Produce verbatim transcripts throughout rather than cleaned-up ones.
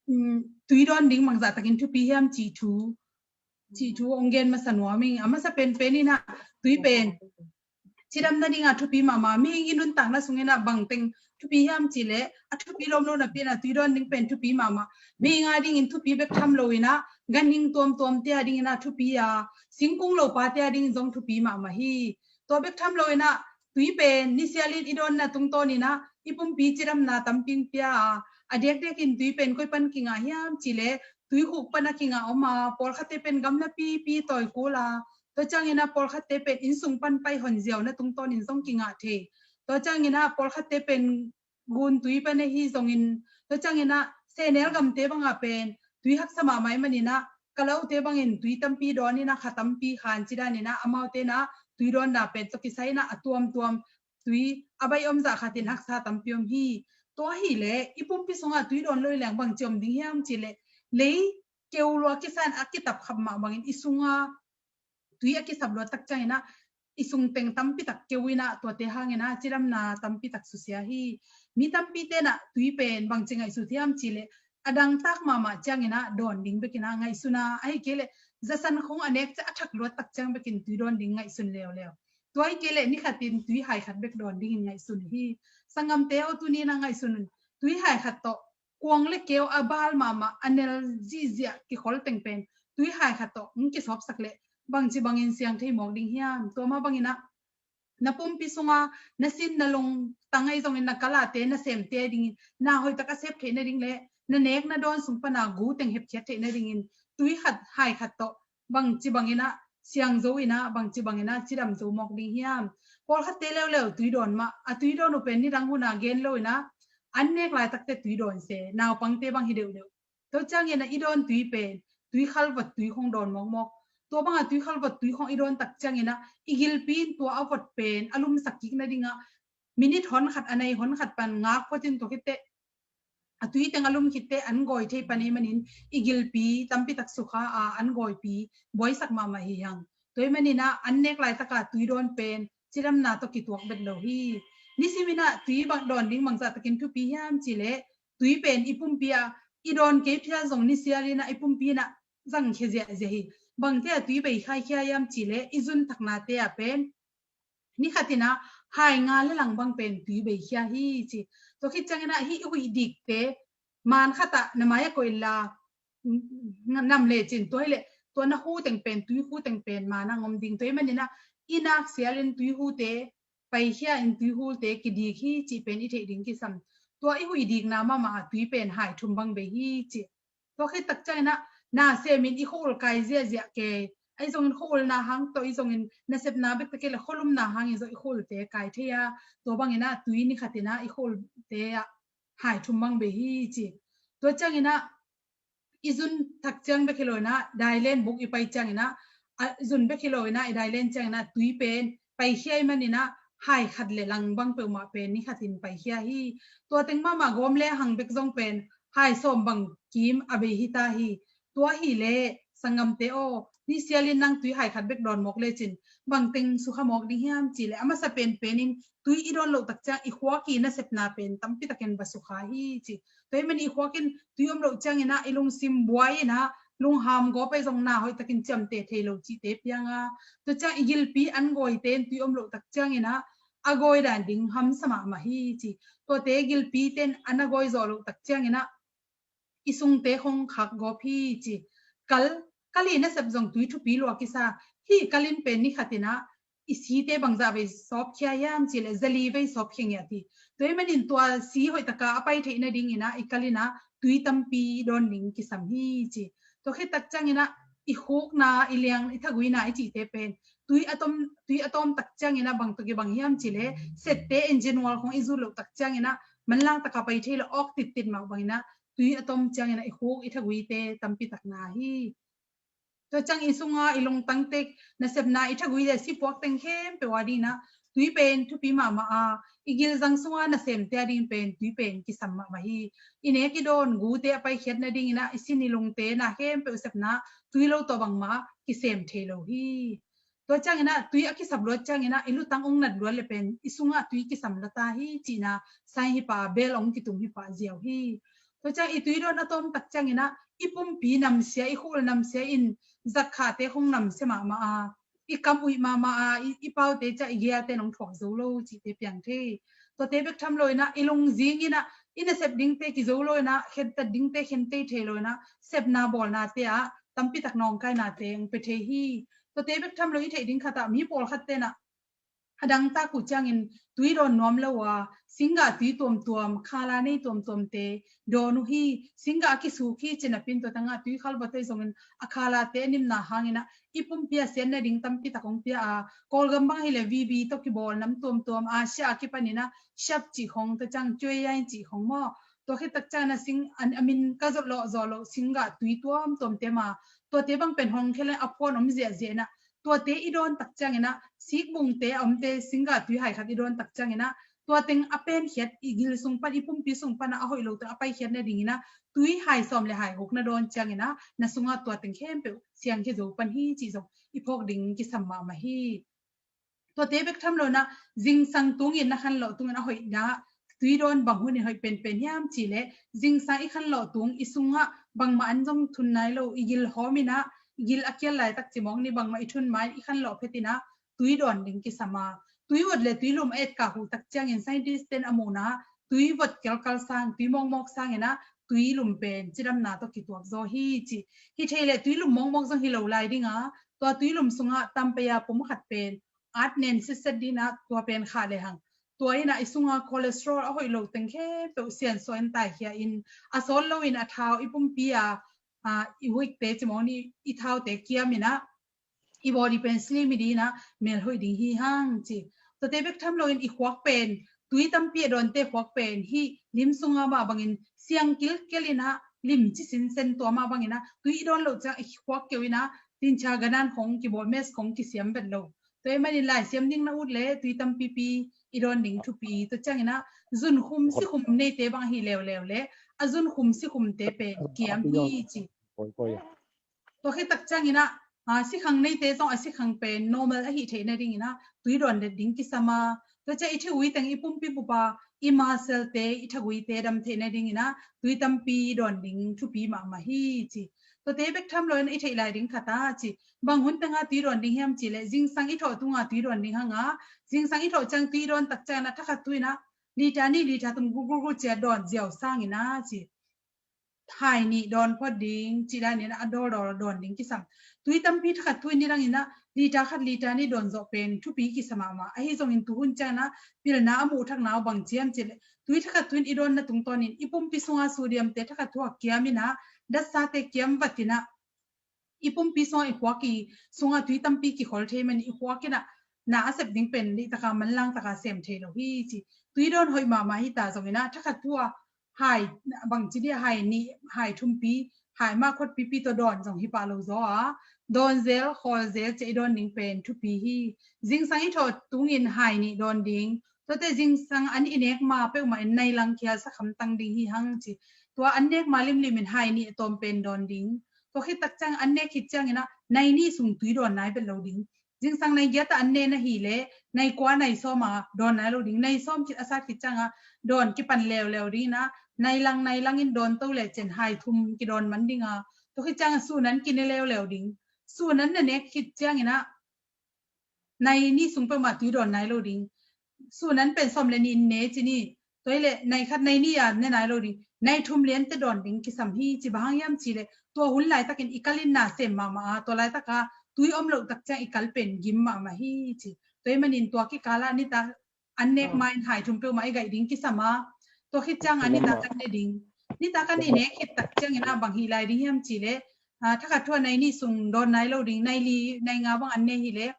um, tui dawn ding bangzah takin thupi hiam cih thu, cih thu ong gen masa nuam ing. A masa penpen in ah tui pen cidam nading a thupi mahmah. Mihing i nuntakna sung in ah bangteng thupi hiam cih leh a thupi lawm lo napi in ah tui dawn ding pen thupi mahmah. Mihing a dingin thupi bek tham lo in ah ganhing tuamtuam te a dingin ah thupi a, singkung lopa te a dingin zong thupi mahmah hi. Tua bek tham lo in ah tui pen nisialin i dawnna tungtawn in ah i pumpi cidamna tampi ong pia a, a diakdiakin tui pen koi pan kingah hiam cih leh tuikhuk pan a kingah om a, pawlkhatte pen gamla pipi tawi kul a, tua ciangin ah pawlkhatte pen innsung pan pai honziauna tungtawnin zong kingah thei. Tua ciangin ah pawlkhatte pen gun tui pan ahi zongin, tua ciangin ah sehnel gamte bangah pen tui haksa mahmah ahih manin ah kalaute bangin tui tampi dawn in ah kha tampi khan ci danin ah amaute in ah tui dawnna pen tawh kisai in ah a tuamtuam tui a baih om zah khatin haksa tampi om hi. Tua ahih leh i pumpi sungah tui dawn lo hi leng bangci om ding hiam cih leh lei keu lua kisa in a kitap khap mah bangin i sungah tui a kisap luat tak ciangin ah i sung teng tampi tak keu in ah tuate hangin ah cidamna tampi tak susia hi. Mi tampite in ah tui pen bangci ngaihsut hiam cih leh a dangtak mahmah ciangin ah dawn ding bekin ah ngaihsun a, ahih kei leh zasan khong a nek ciang a thak luat tak ciang bekin tui dawn ding ngaihsun leuleu. Tua ahih kei leh ni khatin tui hai khat bek dawn dingin ngaihsun hi. Sanggamte aw, tuni in ah ngaihsun un, tui hai khat tawh kuang le keu a bal mahmah a nel zihziah kikhol teng pen tui hai khat tawh ong kisawpsak leh bangci bangin siang thei mawk ding hiam? Tua mah bangin ah na pumpi sunga na sin na lungtang ahi zongin na kalate na semte a dingin na hoihtak a sep theih nading leh na nek na dawn sung pana gu teng hepkhiat theih nadingin tui khat hai khat tawh bangci bangin ah siang zo in ah, bangci bangin ah cidam zo mawk ding hiam? Pawlkhatte leuleu tui dawn mah, a tui dawn uh pen nidang hun a gen lo in ah an nek laitakte tui dawn se, naupangte bang hi deuhdeuh. Tua ciangin ah i dawn tui pen tui khalvot tui khong dawn mawkmawk. Tua banga tui khalvot tui khong i dawn tak ciangin ah i gilpi in tua a vot pen a lumsak kik nading ah minit hon khat a nei hon khat pan ngak phot in, tua khit teh a tui teng a lum khit teh an gawi thei pan ahih manin i gilpi tampi tak sukha a, an gawipi buaisak mahmah hi hang. Tua ahih manin ah an nek laitak a tui dawn pen cidamna tawh kituak bet lo hi. Nisim in ah tui bang dawn ding bangzah takin thupi hiam cih leh tui pen i pumpi ah i dawn kei phial zong nisial in ah i pumpi in ah zangkhia ziahziah hi. Bangte a tui bei khaikhia hiam cih leh i zun thaknate ah pen ni khat in ah hai nga le lang bang pen tui bei khia hi ci. Tua khit ciangin ah hih i huih dikte man khat ah na mai ah koih inla nam lecin, tua hi leh tua na hu teng pen, tui hu teng pen man ah ong om ding. Tua ahih manin ah i nak sialin tui hute paikhia in tui hute kidik hi cih pen i theih ding kisam. Tua i huih dikna mahmah ah tui pen hai thum bang bei hi ci. Tua khit tak ciangin ah na semin i khua-ul kai ziahziah kei, ahi zongin khua-ulna hang tawh, ahi zongin nasepna bek tak kei leh khualumna hangin zong i khua-ulte kai thei a, tua bangin ah tui ni khat in ah i khua-ulte ah hai thum bang bei hi ci. Tua ciangin ah i zun thak ciang bek hi lo in ah dailen buk i pai ciangin ah, a zun bek hi lo in ah i dailen ciangin ah tui pen paikhia ahih manin ah hai khat le lang bang peuhmah pen ni khatin paikhia hi. Tua teng mahmah gawm le hang bek zong pen hai sawm bang kim a bei hi ta hi. Tua hi leh sanggamte aw, nisialin nang tui hai khat bek dawn mawk lecin bangteng sukha mawk ding hiam cih leh a masa penpen in tui i dawn loh tak ciang i khuak i nasepna pen tampi takin va sukha hi ci. Tua ahih manin i khuak in tui om loh ciangin ah i lungsim buai in ah lungham gawp ahi zong na hoihtakin ciamteh thei lo cihte piang a, tua ciang i gilpi an gawite in tui om loh tak ciangin ah a gawi dan ding hamsa mahmah hi ci. Tuate gilpite in an a gawi zawh loh tak ciangin ah i sungte khong khak gawp hi ci. Kal, kal i nasep zong tui thupi lua kisa. Hih kal in pen ni khat in ah i site bangzah vei sawpkhia hiam cih leh zali vei sawpkhia ngiat hi. Tua ahih manin tua si hoihtaka a pai theih nadingin ah i kal in ah tui tampi dawn ding kisam hi ci. Tua khit tak ciangin ah i khukna, i liang, i thaguina i cihte pen tui a tom, tui a tawm tak ciangin ah bang tawh kibang hiam cih leh sette engine oil khong i zut loh tak ciangin ah manlang taka pai thei lo, awk tittit mah bangin ah tui a tom ciangin ah i khuk i thaguite tampi tak na hi. Tua ciang i sunga i lungtang tek, nasepna, i thagui le sipuak teng khempeuh a dingin ah tui pen thupi mahmah a, i gilzang sunga nasemte a dingin pen tui pen kisam mahmah hi. I nek i dawn gute a paikhiat nadingin ah i sin i lungte na khempeuh sepna tui lo tawh bangmah kisem thei lo hi. Tua ciangin ah tui a kisap luat ciangin ah i lutang ong nat luat le pen i sungah tui kisam lua ta hi cihna sign hi pah a, bell ong kitum hi pah ziau hi. Tua ciang i tui dawn a tawm tak ciangin ah i pumpi namsia, i khul namsia in, zakkhate khong namsia mahmah a, i kam uih mahmah a, i, i paute ciang i geite nong thuak zo lo cihte piang thei. Tuate bek tham lo in ah i lungzing in ah i nasep dingte kizo lo in ah, khentat dingte khen thei thei lo in ah, sepna bawlnate ah tampi tak nawngkainate hong pia thei hi. Tuate bek tham lo i theih ding khat ah mi pawlkhatte in ah a dangtak uh ciangin tui dawn nuam lo a, singgah tui tuamtuam, khala nei tuamtuamte dawn uh hi. Singgah a kisuk hi ci napi in tua tangah tui khalvawt ahi zongin a khalate a nimna hangin ah i pumpi a siatna ding tampi tak hong pia a, Kawlgam bang hileh V B tawh kibawl nam tuamtuam, Asia a kipanin ah shap cih khong, tua ciang cuei yain cih khong maw, tua khit tak ciangin ah sing, an, a min ka zot lawh zawh loh singgah tui tuamtuamte ma, tuate bang pen hong khia leng a phuan om ziahziah in ah, tuate i dawn tak ciangin ah, sikbungte a omte singgah tui hai khat i dawn tak ciangin ah, tua teng a penkhiat i gil sung pan, i pumpi sung pan ah a hoih lo teng a paikhiat nadingin ah tui hai sawm le hai guk na dawn ciangin ah na sungah tua teng khempeuh siangkhia zo pan hi cih zong i phawk ding kisam mahmah hi. Tuate bek tham lo in ah zingsang tungin na khanlawh tungin a hoih dah tui dawn bang hun in hoih penpen hiam cih leh, zingsang i khanlawh tung i sungah bangmah an zong thun nai lo, i gil hawm in ah, i gil a kial laitak cimawng ni, bangmah i thun ma in i khanlawh phet in ah tui dawn ding kisam a, tui vot le tui lum a etkak uh tak ciangin scientist ten a muhna tui vot kelkal sang, tui mawkmawk sangin ah tui lum pen cidamna tawh kituak zaw hi ci. Hi thei leh tui lum mawkmawk zong hi lo lai ding a, tua tui lum sungah tampei a pum khat pen at nen sitset ding in ah tua pen khah lehang, tua in ah i sunga cholesterol a hoih lo teng khempeuh siansuah in taikhia in, a sawt lo in a thau, i pumpi a, a, i huikte cimawng ni, i thaute kiam in ah i body pen slim i ding in ah mel hoih ding hi hang ci. Tuate bek tham lo in i khuak pen, tui tampi a dawnte khuak pen hih lim sunga mah bangin siang kilkel in ah lim ci sinsen, tua mah bangin ah tui i dawn loh ciang i khuak keu in ah tincha ganan khong kibawl, mask khong kisiam vet lo. Tua ahih manin laisiam ding na ut leh tui tampipi i dawn ding thupi. Tua ciangin ah zunkhum sikhum neite bang ahi leuleu leh a zunkhum sikhumte pen kiam hi ci. Tua khit tak ciangin ah, a, sikhang neite zong a sikhang pen normal ahi theih nadingin ah tui dawn det ding kisam a, tua ciang i thagui teng, i pumpi bup a, i muscle-te, i thaguite dam theih nadingin ah tui tampi dawn ding thupi mahmah hi ci. Tuate bek tham lo in i theih lai ding khat a ci. Bang hun tengah tui dawn ding hiam cih leh, zingsang i thawh tungah tui dawn ding hang a, zingsang i thawh ciang tui dawn tak ciangin ah thakhat thu in ah liter nih, liter thum gulgul cia dawn ziau sangin ah ci, hai nih dawn phot ding cih danin a dawldawl dawn ding kisam. Tui tampi thakhat thu in nidangin ah liter khat, liter nih dawn zawh pen thupi kisam mahmah. Ahi zongin tuhun ciangin ah pilna a muh thakna uh bang ci hiam cih leh, tui thakhat thu in i dawnna tungtawnin i pumpi sunga sodium-te thakhat thu a kiam in ah, datsate kiam vat in ah, i pumpi sungah, i khuak i sungah tui tampi kikhol thei man i khuak in ah na a sep ding pen deih taka, manlang taka sem thei lo hi ci. Tui dawn hoih mahmah hi ta zongin ah thakhat thu a hai, bangci dia, hai nih, hai thumpi, hai mah khuat pipi tawh dawn zong hi pah lo zaw a, dawn zel, khawl zel ciah i dawn ding pen thupi hi. Zingsang i thawh tungin hai nih dawn ding. Tuate zingsang an i nek ma peuhmah in nai lang khial sa khamtang ding hi hang ci. Tua an nek ma limlim in hai nih a tawm pen dawn ding. Tua khit tak ciang an nek khit ciangin ah nai nih sung tui dawn nai vet lo ding. Zingsang nai giat ah an ne na hi leh, nai kua nai sawm a dawn nai lo ding. Nai sawm khit a sat khit ciang ah dawn kipan leuleu ding in ah, nai lang nai lang in dawn to leh cin hai thum kidawn man ding a, tua khit ciang ah sun an kine leuleu ding. Sun an na nek khit ciangin ah nai nih sung peuhmah tui dawn nai lo ding. Sun an pen sawm le nih in ne ci ni. Tua hi leh nai khat, nai nih a ne nai lo ding. Nai thum liante dawn ding kisam hi ci. Bang hang hiam cih leh, tua hun laitakin i kal in na sem mahmah a, tua laitaka tui om loh tak ciang i kal pen gim mahmah hi ci. Tua ahih manin tua kikal ah nitak an nek ma in hai thum peuhmah i gaih ding kisam a, tua khit ciang ah nitak an ne ding. Nitak an i nek khit tak ciangin ah bang hi lai ding hiam cih leh, a, thakhat thu a nai nih sung dawn nai lo ding, nai li, nai nga bang an ne hi leh,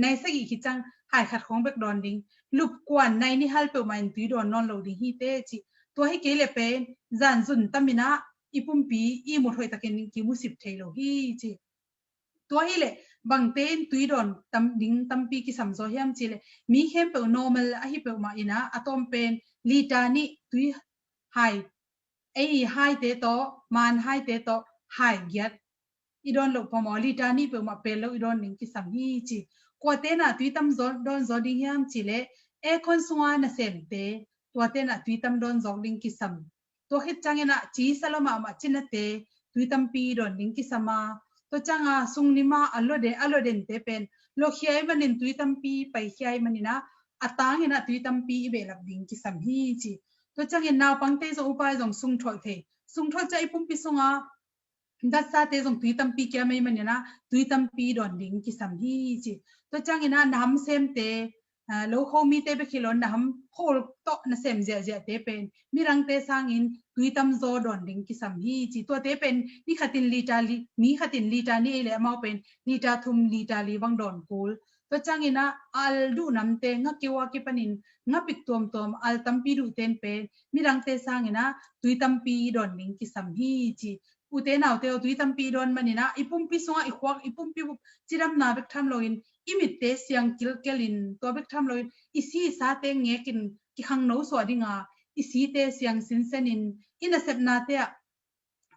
nai sagih khit ciang hai khat khong bek dawn ding. Lup kuan nai nih hal peuhmah in tui dawn nawn lo ding hi teh ci. Tua hi kei leh pen zan zun tam in ah i pumpi i mut hoih takin kimusip thei lo hi ci. Tua hi leh bangte in tui dawn tam, ding tampi kisam zaw hiam cih leh, mi khempeuh normal ahi peuhmah in ah a tawm pen liter nih tui hai, ei haite tawh, man haite tawh hai giat i dawn loh phamawh, liter nih peuhmah pel lo i dawn ding kisam hi ci. Kuate in ah tui tam zaw, dawn zaw ding hiam cih leh, aircon sunga nasemte, tuate in ah tui tam dawn zawk ding kisam. Tua khit ciangin ah cisa lua mahmah cinate tui tampi dawn ding kisam a, tua ciang a sung nim a a lua den, a lua dente pen luakhia ahih manin tui tampi paikhia ahih manin ah a tangin ah tui tampi i behlap ding kisam hi ci. Tua ciangin naupangte zong upa zong sungtholh thei, sungtholh ciang i pumpi sungah datsate zong tui tampi kiam ahih manin ah tui tampi dawn ding kisam hi ci. Tua ciangin ah na ham semte, ah, lo kho mite bek hi lo, na ham kho tawh na sem ziahziahte pen midangte sangin tui tamzaw dawn ding kisam hi ci. Tuate pen ni khatin liter li, mi khatin liter nih ei leh amau pen liter thum, liter li bang dawn kul. Tua ciangin ah al duh namte, nga keu a kipanin nga pik tuamtuam, al tampi duhten pen midangte sangin ah tui tampi dawn ding kisam hi ci. Ute naute aw, tui tampi dawn manin ah i pumpi sungah i khuak, i pumpi bup cidamna bek tham loin i mitte siang kilkelin, tua bek tham loin i si i sate ngekin kikhangno suah ding a, i site siang sinsenin i nasepnate ah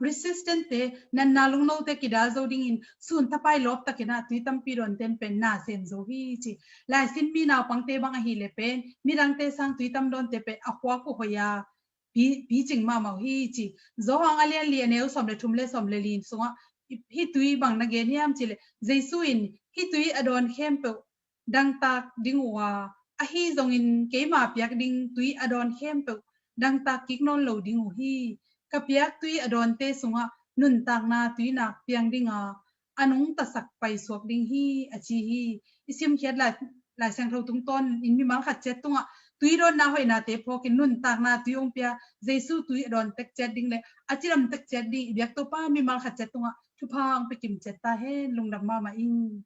resistant te, natna lungnote kidal zo dingin sun tapai lawp takin ah tui tampi dawnten pen na sem zo hi ci. Laisin mi naupangte bang ahih leh pen midangte sang tui tam dawnte pen a khuak uh hoih a, pi, picing mahmah uh hi ci. Johan a lian li a neu sawm le thum le sawm le li sungah hih tui bang na gen hiam cih leh, Jesu in hih tui a dawn khempeuh dangtak ding uh a, ahi zongin keima piak ding tui a dawn khempeuh dangtak kik nawn lo ding uh hi. Ka piak tui a dawnte sungah nuntakna tuinak piang ding a, a nungtasak paisuak ding hi, a ci hi. I simkhiat lai, Lai Siangtho tungtawnin mimal khat ciat tungah tui dawnna hoihnate phawkin nuntakna tui hong pia Jesu tui a dawn tek ciat ding le a cidam tek ciat ding i biak Topa mimal khat ciat tungah thupha hong pia kim ciat ta hen. Lungdam mahmah ing.